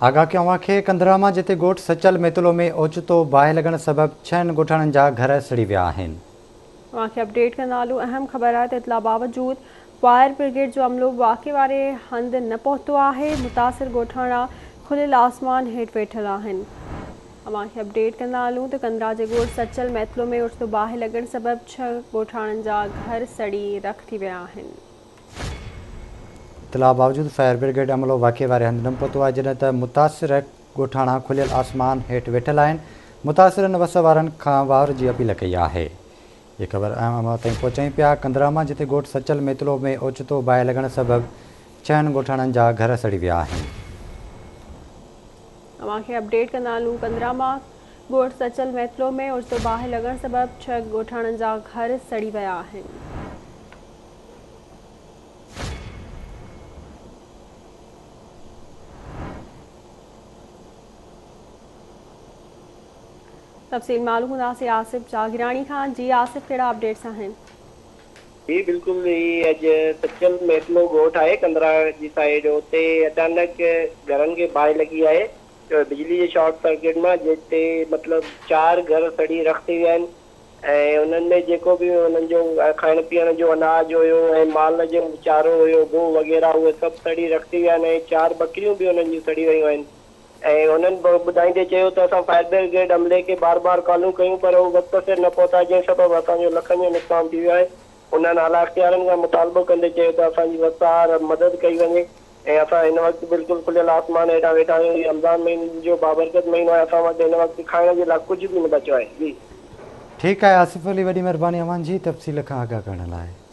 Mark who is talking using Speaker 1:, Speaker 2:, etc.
Speaker 1: آگاهه ڪيون اوهان کي ڪنڌرا مان جتي ڳوٺ سچل ميتلو ۾ اوچتو باهه لڳڻ سبب ڇهن ڳوٺاڻن جا گهر سڙي ويا آهن.
Speaker 2: اوهان کي اپڊيٽ ڪندا هلون اهم خبر آهي ته اطلاع باوجود فائر برگيڊ جو عملو واقعي واري هنڌ نه پهتو آهي متاثر ڳوٺاڻا کليل آسمان هيٺ ويٺل آهن. اوهان کي اپڊيٽ ڪندا هلون ته ڪنڌرا جي ڳوٺ سچل ميتلو ۾ اوچتو باهه لڳڻ سبب ڇهه ڳوٺاڻن جا گهر سڙي رک ٿي ويا آهن.
Speaker 1: اطلاع باوجود فائر برگيڊ عملو واقعي واري هنڌ نه پهتو آهي جڏهن ته متاثر ڳوٺاڻا کليل آسمان هيٺ ويٺل آهن متاثرن وس وارن کان واهر جي اپيل ڪئي آهي هي خبر اهم اوهان تائين پهچايون پيا ڪنڌرا مان جتي ڳوٺ سچل ميتلو ۾ اوچتو باهه لڳڻ سبب ڇهن ڳوٺاڻن جا گهر سڙي ويا آهن.
Speaker 2: اوهان کي اپڊيٽ ڪندا هلون ڪنڌرا مان ڳوٺ سچل ميتلو ۾ اوچتو باهه لڳڻ سبب ڇهه ڳوٺاڻن جا گهر سڙي ويا آهن. تفصيل معلوم ڪنداسين آصف جاگيراڻي کان جي آصف ڪهڙا اپڊيٽس آهن.
Speaker 3: جي بلڪل هي اڄ سچل ميتلو ڳوٺ آهي ڪنڌرا جي سائيڊ اتي اچانڪ گهرن کي باهه لڳي آهي بجلي جي شارٽ سرڪٽ مان جتي مطلب چار گهر سڙي رک ٿي ويا آهن ۽ انهن ۾ جيڪو به انهن جو کائڻ پيئڻ جو اناج هيو ۽ مال جو چارو هيو گوهه وغيره اهي سڀ سڙي رک ٿي ويا آهن ۽ چار ٻڪريون به انهن جون سڙي ويون آهن ۽ انهن ٻڌائيندي چيو ته اسان فائر برگيڊ عملي کي بار بار ڪالون ڪيون پر هو وقت سر نه پهتا جنهن سبب اسان جو لکن جو نقصان ٿي ويو آهي انهن اعليٰ اختيارين کان مطالبو ڪندي چيو ته اسان جي وس آهر مدد ڪئي وڃي ۽ اسان هن وقت بلڪل کليل آسمان هيٺان ويٺا آهيون، هي رمضان مهيني جو بابرڪت مهينو آهي، اسان وٽ هن وقت کائڻ جي لاء ڪجهه به نه بچيو آهي. جي.
Speaker 1: ٺيڪ آهي آصف علي وڏي مهرباني اوهان جي تفصيل کان آگاهه ڪرڻ لاء.